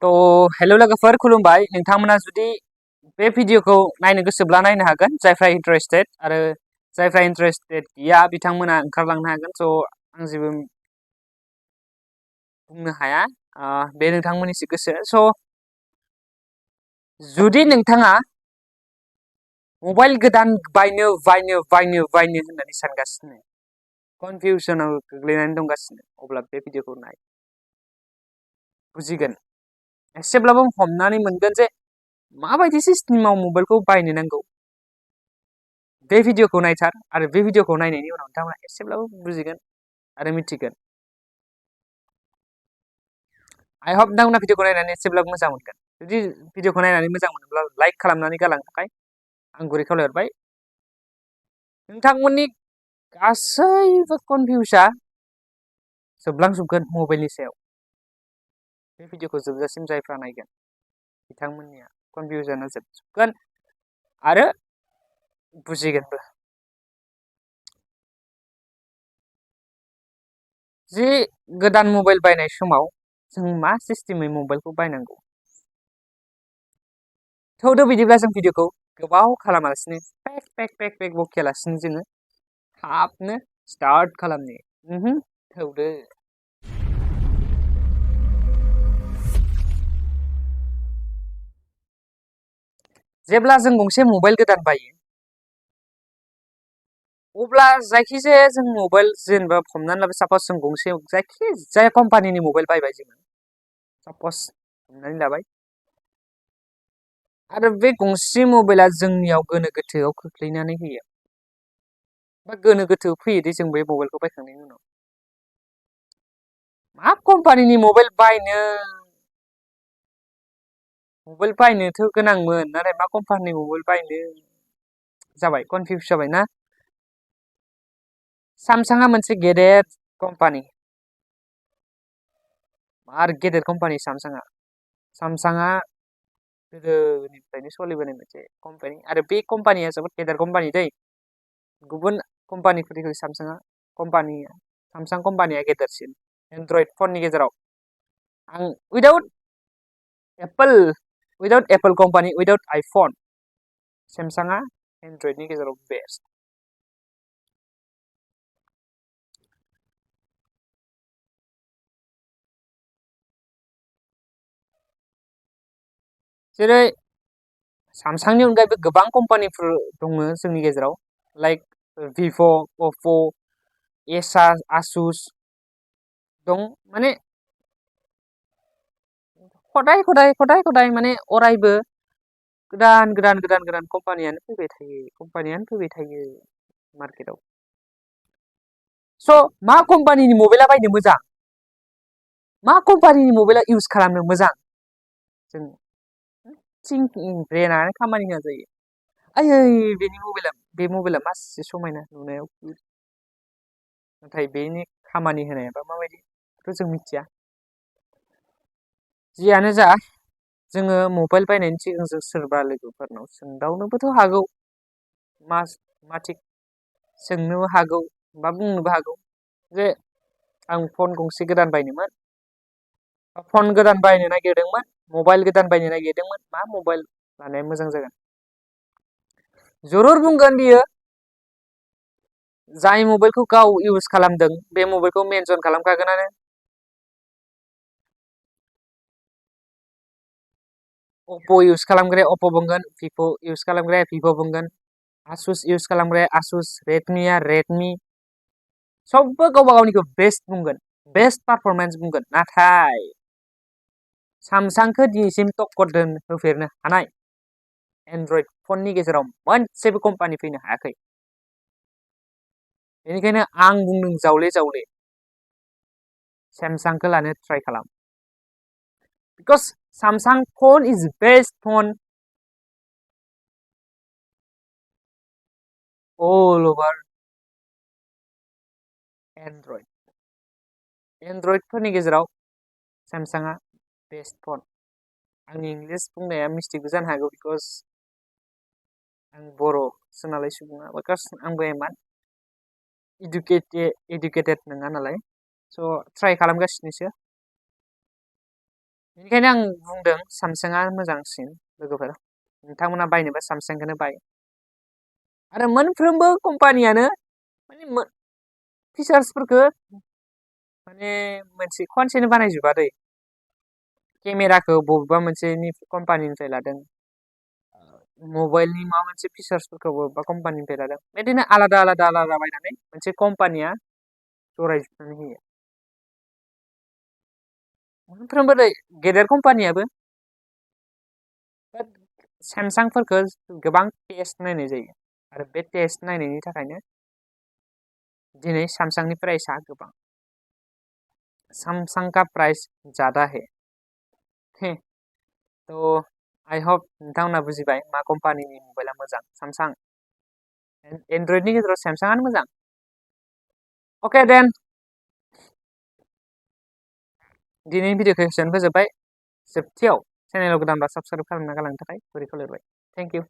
थ' हेल' लोगोफोर खुलुमबाय नोंथांमोना जुदि बे भिडिअखौ नायनो गोसोब्ला नायनो हागोन जायफ्रा इन्टारेस्टेड आरो जायफ्रा इन्टारेस्टेड गैया बिथांमोना ओंखारलांनो हागोन स' आं जेबो बुंनो हाया बे नोंथांमोननिसो गोसो स' जुदि नोंथाङा मबाइल गोदान बायनो होननानै सानगासिनो कनफिउसनाव गोग्लैनानै दंगासिनो अब्ला बे भिडिअखौ नाय बुजिगोन एसेब्लाबो हमनानै मोनगोन जे माबायदि सिस्टेमाव मबाइलखौ बायनो नांगौ बे भिडिअखौ नायथार आरो बे भिडिअखौ नायनायनि उनाव नोंथाङा एसेब्लाबो बुजिगोन आरो मिथिगोन आइ हप नोंथांमोना भिडिअखौ नायनानै एसेब्लाबो मोजां मोनगोन जुदि भिडिअखौ नायनानै मोजां मोनोब्ला लाइक खालामनानै गालांनो थाखाय आं गुरै खावलायहरबाय नोंथांमोननि गासैबो कनफिउसा जोबलांजोबगोन मबाइलनि सायाव बे भिडिअखौ जोबजासिम जायफ्रा नायगोन बिथांमोननिया कनफिउजना जोबजोबगोन आरो बुजिगोनबो जि गोदान मबाइल बायनाय समाव जों मा सिस्टेमै मबाइलखौ बायनांगौ थौदो बिदिब्ला जों भिडिअखौ गोबाव खालामालासिनो पेक बखियालासिनो जोङो थाबनो स्टार्ट खालामनि थौदो जेब्ला जों गंसे मबाइल गोदान बायो अब्ला जायखिजाया जों मबाइल जेनेबा हमनानै लाबाय सापस जों गंसे जायखिजाया कम्पानिनि मबाइल बायबाय जोङो सापस हमनानै लाबाय आरो बे गंसे मबाइला जोंनियाव गोनो गोथोआव खोख्लैनानै होयो बा गोनो गोथो फैयो दे जों बे मबाइलखौ बायखांनायनि उनाव मा कम्पानिनि मबाइल बायनोथ' गोनांमोन नाथाय मा कम्पानिनि मबाइल बायनो जाबाय कनफिउस जाबाय ना सामसांआ मोनसे गेदेर कम्पानि आरो गेदेर कम्पानि सामसांआ गोदोनिफ्रायनो सोलिबोनाय मोनसे कम्पानि आरो बे कम्पानिया जोबोद गेदेर कम्पानि दै गुबुन कम्पानिफोरनिख्रुइ सामसां कम्पानिया गेदेरसिन एन्ड्रइड फननि गेजेराव आं without Apple company without iPhone सेमसांआ एन्ड्रइडनि गेजेराव बेस्ट जेरै सामसांनि अनगायैबो गोबां कम्पानिफोर दङ जोंनि गेजेराव लाइक भिभ' अप्प' आसुस दं माने खदाय माने अरायबो गोदान कम्पानियानो फैबाय थायो मार्केटाव स' मा कम्पानिनि मबाइला बायनो मोजां मा कम्पानिनि मबाइला इउज खालामनो मोजां जों ब्रेनानो खामानि होआ जायो आयै बे मबाइला मासे समायना नुनायाव नाथाय बेनि खामानि होनायाबा माबायदिथ' जों मिथिया जियानो जा जोङो मबाइल बायनायनि सिगां जों सोरबा लोगोफोरनाव सोंदावनोबोथ' हागौ मा थिग सोंनोबो हागौ बा बुंनोबो हागौ जे आं फन गंसे गोदान बायनोमोन मबाइल गोदान बायनो नागिरदोंमोन मा मबाइल लानाया मोजां जागोन जरुर बुंगोन बियो जाय मबाइलखौ गाव इउज खालामदों बे मबाइलखौ मेनसन खालामखागोनानो अप्प' इउज खालामग्राया अप्प' बुंगोन भिभ' इउज खालामग्राया भिभ' बुंगोन आसुस इउज खालामग्राया आसुस रेडमिया रेडमि सबबो गावबा गावनिखौ बेस्ट बुंगोन बेस्ट पारफरमेन्स बुंगोन नाथाय सामसांखौ दिनैसिम टक्कर होफेरनो हानाय एन्ड्रइड फननि गेजेराव मोनसेबो कम्पानि फैनो हायाखै बेनिखायनो आं बुंदों जावले सेमसांखौ लानो ट्राइ खालाम because Samsung phone is best phone all over Android फोरनि गेजेराव Samsungआ बेस्ट फन आंनि इंलिश बुंनाया मिस्टेकबो जानो हागौ बिकज आं बर'सो नालाय सुबुङा बिकज आंबो इमान इडुकेटेड नङा नालाय स' ट्राइ खालामगासिनोसो बेनिखायनो आं बुंदों सामसांआ मोजांसिन लोगोफोर नोंथांमोना बायनोबा सामसांखौनो बाय आरो मोनफ्रोमबो कम्पानियानो माने फिचार्सफोरखौ माने मोनसे खनसेनो बानायजोबा दै केमेराखौ बबेबा मोनसेनि कम्पानिनिफ्राय लादों मबाइलनि माबा मोनसे फिचार्सफोरखौ बबेबा कम्पानिनिफ्राय लादों बिदिनो आलादा आलादा आलादा बायनानै मोनसे कम्पानिया जरायजोबनानै होयो मोनफ्रोमबो गेदेर कम्पानियाबो सैमसांफोरखौ गोबां टेस्ट नायनाय जायो आरो बे टेस्ट नायनायनि थाखायनो दिनै सैमसांनि प्राइसआ गोबां सैमसां का प्राइस ज़्यादा है तो आई होप नोंथांमोना बुजिबाय मा कम्पानिनि मबाइला मोजां सैमसां एन्ड्रइडनि गेजेराव सैमसांआनो मोजां अके देन दिनैनि भिडिअखौ एसेयावनो फोजोबबाय जोबथियाव चेनेलाव गोदानबा साबस्क्राइब खालामना गालांनो थाखाय गुरै खावलायबाय थेंक इउ